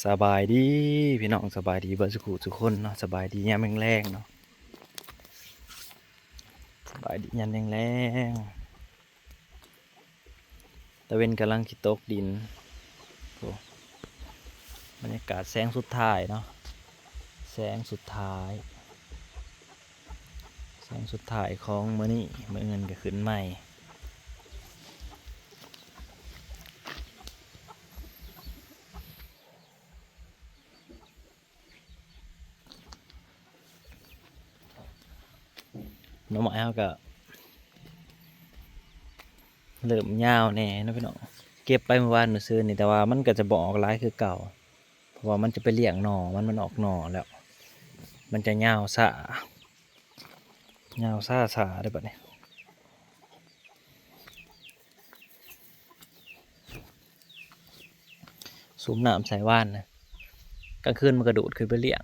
ສະບາຍດີພີ່ນ້ອງ ສະບາຍດີເບິດສູ່ຜູ້ສູ່ຄົນເນາະ ສະບາຍດີຍາມແລງໆເນາະ ສະບາຍດີຍາມແລງໆ ຕາເວັນກຳລັງຊິຕົກດິນ ໂອ້ ບັນຍາກາດແສງສຸດທ້າຍເນາະ ແສງສຸດທ້າຍ ແສງສຸດທ້າຍຂອງມື້ນີ້ ມື້ອື່ນກໍຂຶ້ນໃໝ່. ໜໍ່ໄມ້ເຮົາກໍເລີ່ມຍາວແດ່ເນາະພີ່ນ້ອງ ເກັບໄປມື້ວານມື້ຊືນນີ້ ແຕ່ວ່າມັນກໍຈະບໍ່ອອກຫຼາຍຄືເກົ່າ ເພາະວ່າມັນຈະໄປລ້ຽງໜໍ່ມັນ ມັນອອກໜໍ່ແລ້ວ ມັນຈະຍາວຊ້າ ຍາວຊ້າໆເດ້ບັດນີ້. ສູບນ້ຳໃສ່ວານນະ ກາງຄືນມັນກະໂດດຂຶ້ນໄປລ້ຽງ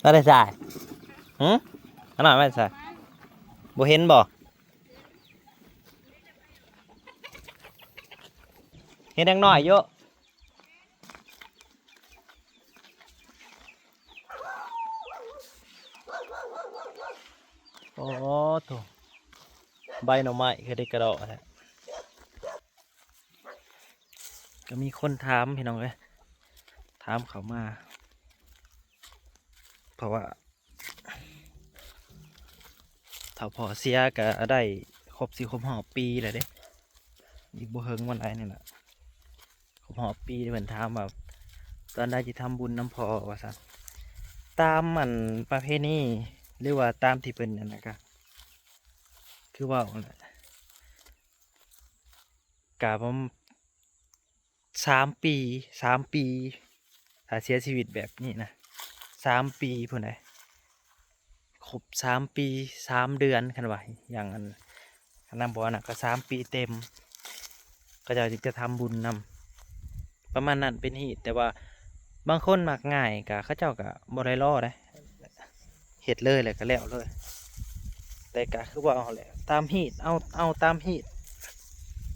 ມາແຕ່ໃສ? ຫື? ອັນນັ້ນມາແຕ່ໃສ? ບໍ່ເຫັນບໍ່? ເຫັນເດັກນ້ອຍຢູ່. ໂອ້ໂທ້ ໃບໜໍ່ໄມ້ຄືໄດ້ກະດອກແທ້. ກໍມີຄົນຖາມພີ່ນ້ອງເອີຍ ຖາມເຂົ້າມາ ເພາະວ່າ ຖ້າພໍ່ເສຍກໍໄດ້ຄົບ ຊິຄົບຮອບປີແລ້ວເດ້ ອີກບໍ່ເຫິງປານໃດນີ້ລະ ຄົບຮອບປີ. ເພິ່ນຖາມວ່າ ຕອນໃດຊິທຳບຸນນຳພໍ່ວ່າຊັ້ນ. ຕາມອັນປະເພນີ ຫຼືວ່າຕາມທີ່ເພິ່ນອັນນັ້ນກະ ຄືເວົ້າຫັ້ນແຫຼະ ກະປະມານ ສາມປີ ສາມປີ ຖ້າເສຍຊີວິດແບບນີ້ນະ ສາມປີພຸ້ນໃດ໋ ຄົບສາມປີສາມເດືອນ ຄັນວ່າຢ່າງອັນ ອັນນັ້ນບໍ່ ອັນນັ້ນກໍສາມປີເຕັມ ເຂົາເຈົ້າຈຶ່ງຈະທຳບຸນນຳ ປະມານນັ້ນເປັນຮີດ. ແຕ່ວ່າບາງຄົນມັກງ່າຍ ກະເຂົາເຈົ້າກະບໍ່ໄດ້ລໍໃດ໋ ເຮັດເລີຍແລ້ວກໍແລ້ວເລີຍ. ແຕ່ກໍຄືເວົ້າຫັ້ນແຫຼະ ຕາມຮີດ ເອົາ ເອົາຕາມຮີດ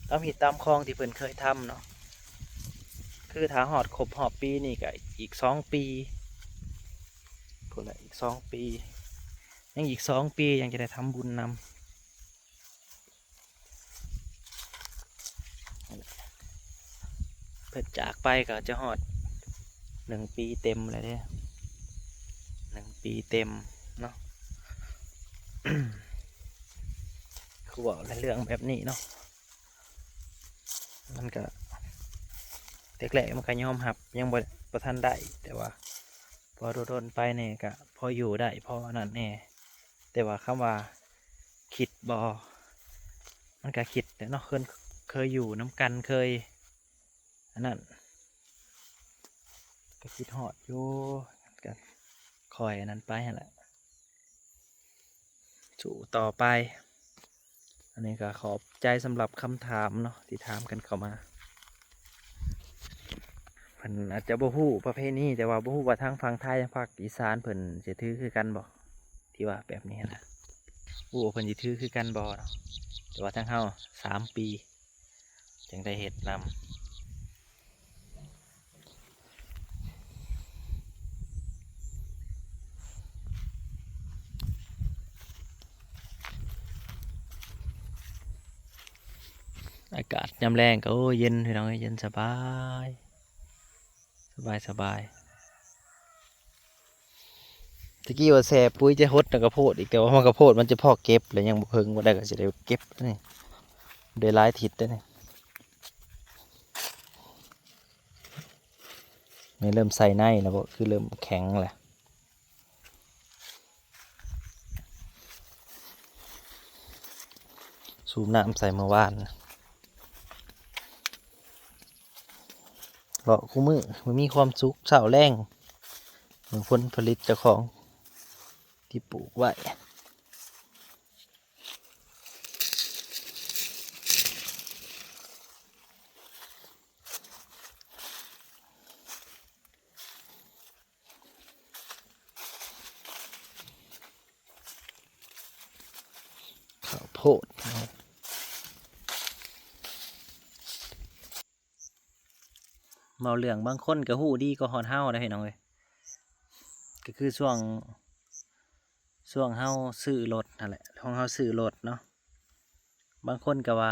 ຕາມຮີດຕາມຄອງທີ່ເພິ່ນເຄີຍທຳເນາະ. ຄືຖ້າຮອດຄົບຮອບປີນີ້ກໍອີກສອງປີ ພຸ້ນແຫຼະ ອີກສອງປີ ຍັງອີກສອງປີ ຍັງຈະໄດ້ທຳບຸນນຳ. ເພິ່ນຈາກໄປກໍຈະຮອດໜຶ່ງປີເຕັມແລ້ວເດ້ ໜຶ່ງປີເຕັມເນາະ. ຄືເວົ້າໃນເລື່ອງແບບນີ້ເນາະ ມັນກະ ແລກໆມັນກະຍອມຮັບ ຍັງບໍ່ ບໍ່ທັນໄດ້ ແຕ່ວ່າພໍດົນໆໄປນີ້ກະພໍຢູ່ໄດ້ ພໍອັນນັ້ນແດ່. ແຕ່ວ່າຄຳວ່າຄິດບໍ່ ມັນກະຄິດແຫຼະເນາະ ເຄີຍ ເຄີຍຢູ່ນຳກັນ ເຄີຍອັນນັ້ນ ກະຄິດຮອດຢູ່ ກະຄ່ອຍອັນນັ້ນໄປຫັ້ນແຫຼະ ສູ້ຕໍ່ໄປ. ອັນນີ້ກໍຂอบໃຈສຳລັບຄຳຖາມເນາະ ທີ່ຖາມກັນເຂົ້າມາ. ເພິ່ນອາດຈະບໍ່ຮູ້ປະເພນີ ແຕ່ວ່າບໍ່ຮູ້ວ່າທາງຝັ່ງໄທ ທາງພາກອີສານ ເພິ່ນຊິຖືຄືກັນບໍ່ ທີ່ວ່າແບບນີ້ນະ ບໍ່ຮູ້ວ່າເພິ່ນຊິຖືຄືກັນບໍ່ເນາະ. ແຕ່ວ່າທາງເຮົາສາມປີ ຈຶ່ງໄດ້ເຮັດນຳ. ອາກາດຍາມແລງກໍ ໂອ້ ເຢັນ ພີ່ນ້ອງເອີຍ ເຢັນສະບາຍ ສະບາຍ ສະບາຍ. ຕະກີ້ວ່າແຊ່ປຸ໋ຍຈະຫົດນຳກະໂພດອີກ ແຕ່ວ່າມັນກະໂພດມັນຈະພໍເກັບແລ້ວ ຍັງບໍ່ເພິ່ງ ບໍ່ໄດ້ກໍຊິໄດ້ເກັບນີ້ ໄດ້ຫຼາຍທິດເດ້ນີ້. ນີ້ເລີ່ມໃສ່ໃນແລ້ວບໍ່ ຄືເລີ່ມແຂງແລ້ວ. ສູບນ້ຳໃສ່ເມື່ອວານ ເລາະຄູ່ມື້ ມີຄວາມສຸກເຊົ້າແລງ ເບິ່ງຜົນຜະລິດເຈົ້າຂອງທີ່ປູກໄວ້. ເ ດ ເວົ້າເລື່ອງບາງຄົນກໍຮູ້ດີກວ່າຮອດເຮົາໄດ໋ພີ່ນ້ອງເອີຍ ກໍຄືຊ່ວງ ຊ່ວງເຮົາຊື້ລົດຫັ້ນແຫຼະ ຂອງເຮົາຊື້ລົດເນາະ ບາງຄົນກໍວ່າ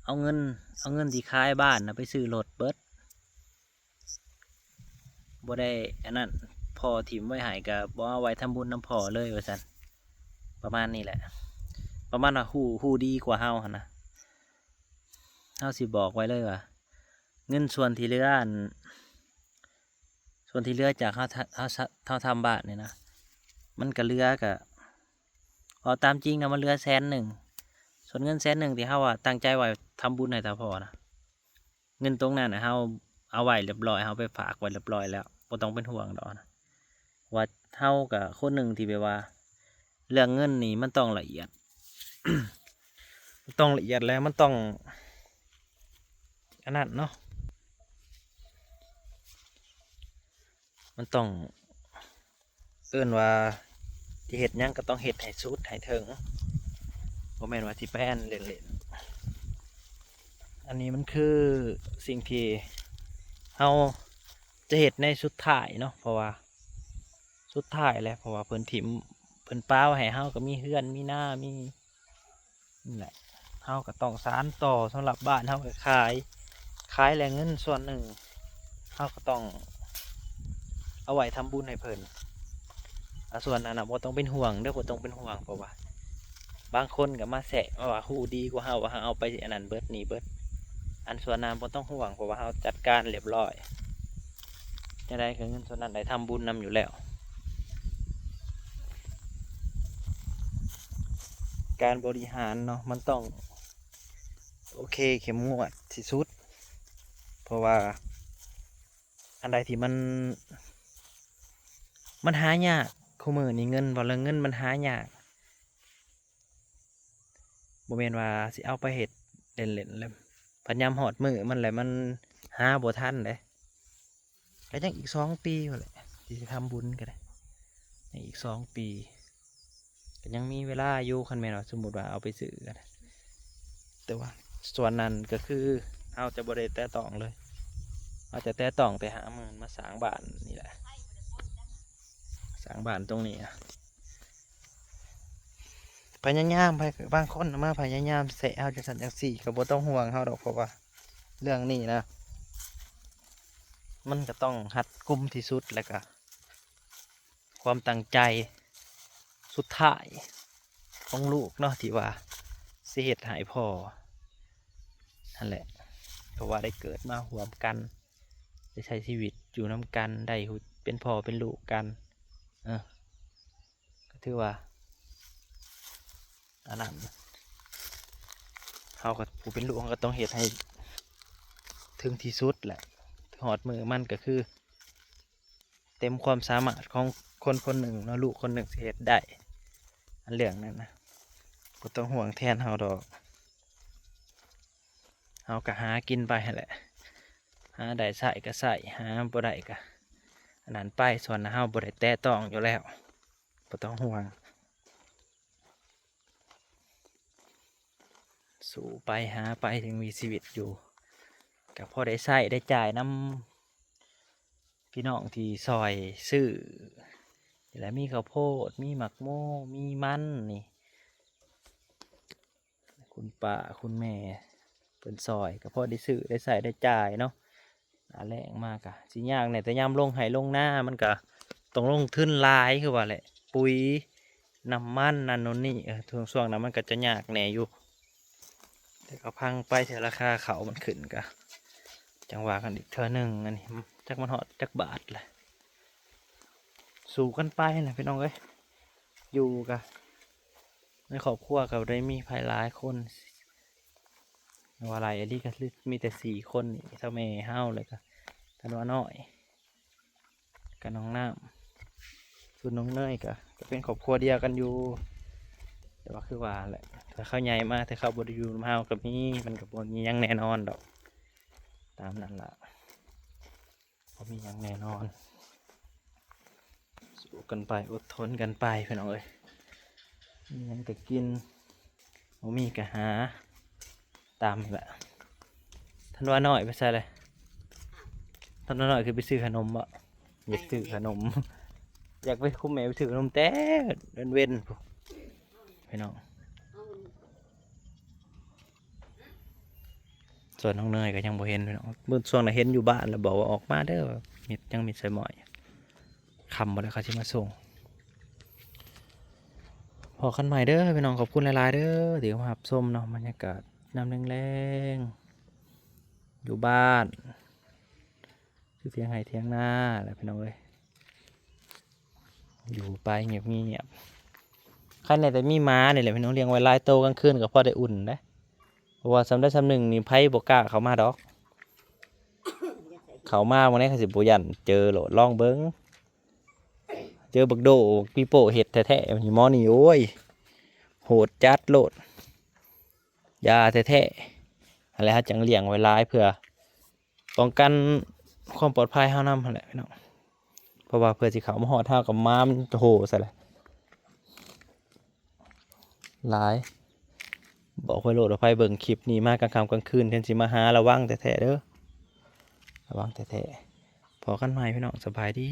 ເອົາເງິນ ເອົາເງິນທີ່ຂາຍບ້ານນະໄປຊື້ລົດເບິດ ບໍ່ໄດ້ອັນນັ້ນ ພໍ່ຖິ້ມໄວ້ໃຫ້ກໍບໍ່ເອົາໄວ້ທຳບຸນນຳພໍ່ເລີຍວ່າຊັ້ນ ປະມານນີ້ແຫຼະ ປະມານວ່າຮູ້ ຮູ້ດີກວ່າເຮົາຫັ້ນນະ ເຮົາຊິບອກໄວ້ເລີຍວ່າ ເງິນສ່ວນທີ່ເຫຼືອ ອັນ ສ່ວນທີ່ເຫຼືອຈາກເຮົາ ເຮົາ ເຮົາທຳບ້ານນີ້ນະ ມັນກໍເຫຼືອ ກໍ ເວົ້າຕາມຈິງນະ ມັນເຫຼືອແສນໜຶ່ງ ສ່ວນເງິນແສນໜຶ່ງທີ່ເຮົາວ່າຕັ້ງໃຈໄວ້ທຳບຸນໃຫ້ຕາພໍ່ນະ ເງິນຕົງນັ້ນນະ ເຮົາເອົາໄວ້ລຽບຮ້ອຍ ເຮົາໄປຝາກໄວ້ລຽບຮ້ອຍແລ້ວ ບໍ່ຕ້ອງເປັນຫ່ວງດອກນະ ວ່າເຮົາກໍຄົນໜຶ່ງທີ່ແບບວ່າ ເລື່ອງເງິນນີ້ມັນຕ້ອງລະອຽດ ມັນຕ້ອງລະອຽດ ແລະມັນຕ້ອງ ອັນນັ້ນເນາະ ມັນຕ້ອງ ເອີ້ນວ່າ ຊິເຮັດຫຍັງກໍຕ້ອງເຮັດໃຫ້ສຸດໃຫ້ເຖິງ ບໍ່ແມ່ນວ່າຊິໄປອັນເລ່ນໆ ອັນນີ້ມັນຄືສິ່ງທີ່ເຮົາຈະເຮັດໃນສຸດທ້າຍເນາະ ເພາະວ່າສຸດທ້າຍແຫຼະ ເພາະວ່າເພິ່ນຖິ້ມ ເພິ່ນປະໄວ້ໃຫ້ເຮົາ ກໍມີເຮືອນ ມີນາ ມີ ນັ້ນແຫຼະ ເຮົາກໍຕ້ອງສານຕໍ່ ສຳລັບບ້ານເຮົາກໍຂາຍ ຂາຍແລ້ວເງິນສ່ວນໜຶ່ງ ເຮົາກໍຕ້ອງເອົາໄວ້ທຳບຸນໃຫ້ເພິ່ນ ອາ ສ່ວນນັ້ນນະບໍ່ຕ້ອງເປັນຫ່ວງເດີ ບໍ່ຕ້ອງເປັນຫ່ວງ ເພາະວ່າບາງຄົນກໍມາແຊະມາວ່າຮູ້ດີກວ່າເຮົາ ວ່າເຮົາເອົາໄປອັນນັ້ນເບິດນີ້ເບິດ ອັນສ່ວນນັ້ນບໍ່ຕ້ອງຫ່ວງ ເພາະວ່າເຮົາຈັດການລຽບຮ້ອຍ ຈັ່ງໃດກໍເງິນສ່ວນນັ້ນໄດ້ທຳບຸນນຳຢູ່ແລ້ວ. ການບໍລິຫານເນາະ ມັນຕ້ອງໂອເຄ ເຂັ້ມງວດທີ່ສຸດ ເພາະວ່າອັນໃດທີ່ມັນ ມັນຫາຍາກ ຄູ່ມື້ນີ້ເງິນ ເວົ້າເລື່ອງເງິນມັນຫາຍາກ ບໍ່ແມ່ນວ່າຊິເອົາໄປເຮັດເລ່ນໆ ແລ້ວພັດຍາມຮອດມື້ມັນແຫຼະ ມັນຫາບໍ່ທັນເດ້. ກໍຍັງອີກສອງປີພຸ້ນແຫຼະ ທີ່ຊິທຳບຸນກໍໄດ້ ຍັງອີກສອງປີ ກໍຍັງມີເວລາຢູ່ ຄັນແມ່ນວ່າສົມມຸດວ່າເອົາໄປຊື້ກໍໄດ້ ແຕ່ວ່າສ່ວນນັ້ນກໍຄືເຮົາຈະບໍ່ໄດ້ແຕະຕ້ອງເລີຍ ເຮົາຈະແຕະຕ້ອງແຕ່ຫາເງິນມາສ້າງບ້ານນີ້ແຫຼະ ສ້າງບ້ານຕົງນີ້ ພະຍາຍາມ ບາງຄົນມາພະຍາຍາມແຊະເຮົາຈັ່ງຊັ້ນຈັ່ງຊີ້ ກໍບໍ່ຕ້ອງຫ່ວງເຮົາດອກ ເພາະວ່າເລື່ອງນີ້ນະ ມັນກໍຕ້ອງຮັດກຸມທີ່ສຸດ ແລ້ວກໍຄວາມຕັ້ງໃຈສຸດທ້າຍຂອງລູກເນາະ ທີ່ວ່າຊິເຮັດໃຫ້ພໍ່ຫັ້ນແຫຼະ ເພາະວ່າໄດ້ເກີດມາຮ່ວມກັນ ໄດ້ໃຊ້ຊີວິດຢູ່ນຳກັນ ໄດ້ຮູ້ ເປັນພໍ່ເປັນລູກກັນ ເອີ ກໍຖືວ່າ ອັນນັ້ນ ເຮົາກໍຜູ້ເປັນລູກ ເຮົາກໍຕ້ອງເຮັດໃຫ້ເຖິງທີ່ສຸດແຫຼະ ຮອດມື້ມັນກໍຄືເຕັມຄວາມສາມາດຂອງຄົນຄົນໜຶ່ງເນາະ ລູກຄົນໜຶ່ງຊິເຮັດໄດ້ ອັນເລື່ອງນັ້ນນະ ບໍ່ຕ້ອງຫ່ວງແທນເຮົາດອກ ເຮົາກໍຫາກິນໄປຫັ້ນແຫຼະ ຫາໄດ້ໃຊ້ກໍໃຊ້ ຫາບໍ່ໄດ້ກໍອັນນັ້ນໄປ ສ່ວນເຮົາບໍ່ໄດ້ແຕະຕ້ອງຢູ່ແລ້ວ ບໍ່ຕ້ອງຫ່ວງ ສູ້ໄປຫາໄປ ຍັງມີຊີວິດຢູ່ ກໍພໍໄດ້ໃຊ້ໄດ້ຈ່າຍນຳພີ່ນ້ອງທີ່ຊ່ອຍຊື້ ແລະ ມີເຂົ້າໂພດ ມີໝາກໂມ ມີມັນນີ້ ຄຸນປ້າຄຸນແມ່ເພິ່ນຊ່ອຍ ກໍພໍໄດ້ຊື້ໄດ້ໃຊ້ໄດ້ຈ່າຍເນາະ ໜ້າແລ້ງມາກະຊິຍາກແດ່ ແຕ່ຍາມລົງໄຮ່ລົງນາ ມັນກະຕ້ອງລົງທຶນຫຼາຍຄືວ່າແຫຼະ ປຸ໋ຍ ນ້ຳມັນ ນັ້ນໂນ່ນນີ້ ເອີ ຊ່ວງ ຊ່ວງນັ້ນມັນກະຈະຍາກແດ່ຢູ່ ແຕ່ກໍຟັງໄປເທື່ອລາຄາເຂົ້າມັນຂຶ້ນ ກະຈັ່ງວ່າກັນອີກເທື່ອໜຶ່ງ ອັນນີ້ ອືມ ຈັກມັນຮອດຈັກບາດແຫຼະ ສູ້ກັນໄປນະພີ່ນ້ອງເອີຍ ຢູ່ກະ ໃນຄອບຄົວກໍບໍ່ໄດ້ມີໃຜຫຼາຍຄົນ ວ່າຫຼາຍອີ່ຫຼີກໍມີແຕ່ສີ່ຄົນນີ້ ເຖົ້າແມ່ເຮົາ ແລ້ວກໍຕາໜວານ້ອຍ ກັບນ້ອງນ້ຳ ສ່ວນນ້ອງເນີຍກໍ ກໍເປັນຄອບຄົວດຽວກັນຢູ່ ແຕ່ວ່າຄືວ່າແຫຼະ ຖ້າເຂົາໃຫຍ່ມາ ຖ້າເຂົາບໍ່ໄດ້ຢູ່ນຳເຮົາກໍມີ ມັນກໍບໍ່ມີຫຍັງແນ່ນອນດອກ ຕາມນັ້ນລະ. ບໍ່ມີຫຍັງແນ່ນອນ ສູ້ກັນໄປ ອົດທົນກັນໄປພີ່ນ້ອງເອີຍ ມີຫຍັງກໍກິນ ບໍ່ມີກໍຫາຕາມແຫຼະ. ທັນວານ້ອຍໄປໃສເລີຍ? ທັນວານ້ອຍຄືໄປຊື້ຂະໜົມບໍ? ຢາກຊື້ຂະໜົມ ຢາກໄປຄຸມແມ່ໄປຊື້ຂະໜົມແຕ່ເວັນໆພຸ້ນ ພີ່ນ້ອງ. ສ່ວນນ້ອງເນີຍກໍຍັງບໍ່ເຫັນພີ່ນ້ອງ ມື້ຊ່ວງນັ້ນເຫັນຢູ່ບ້ານແລ້ວ ບອກວ່າອອກມາເດີ ມິດ ຍັງມິດໃສ່ໝ້ອຍ ຄ່ຳບໍ່ໄດ້ ເຂົາຊິມາສົ່ງ. ພໍ້ກັນໃໝ່ເດີພີ່ນ້ອງ ຂອບຄຸນຫຼາຍໆເດີ ທີ່ເຂົ້າມາຮັບຊົມເນາະ ບັນຍາກາດຍາມແລງໆ ຢູ່ບ້ານ ຢູ່ຖຽງໄຮ່ຖຽງນາແຫຼະພີ່ນ້ອງເອີຍ ຢູ່ໄປງຽບໆ. ຄັນແນ່ແຕ່ມີໝານີ້ແຫຼະພີ່ນ້ອງ ລ້ຽງໄວ້ຫຼາຍໂຕ ກາງຄືນກໍພໍໄດ້ອຸ່ນເດ້ ເພາະວ່າສ່ຳໃດສ່ຳໜຶ່ງນີ້ ໃຜບໍ່ກ້າເຂົ້າມາດອກ ເຂົ້າມາມື້ນີ້ເຂົາຊິບໍ່ຢ້ານເຈີໂລດ ລອງເບິ່ງ. ເຈີບັກໂດ ບັກປີໂປ້ເຮັດແທ້ໆ ໝໍນີ້ ໂອ້ຍ ໂຫດຈັດໂລດ ຢ່າແທ້ໆ. ຫັ້ນແຫຼະ ເຮົາຈັ່ງລ້ຽງໄວ້ຫຼາຍ ເພື່ອປ້ອງກັນຄວາມປອດໄພເຮົານຳຫັ້ນແຫຼະພີ່ນ້ອງ ເພາະວ່າເພື່ອຊິເຂົ້າມາຮອດເຮົາກັບໝາມັນໂຫໃສ່ແຫຼະ ຫຼາຍ. ບອກໄວ້ໂລດວ່າໃຜເບິ່ງຄລິບນີ້ມາກາງຄ່ຳກາງຄືນ ແທນຊິມາຫາ ລະວັງແທ້ໆເດີ ລະວັງແທ້ໆ. ພໍ້ກັນໃໝ່ພີ່ນ້ອງ ສະບາຍດີ.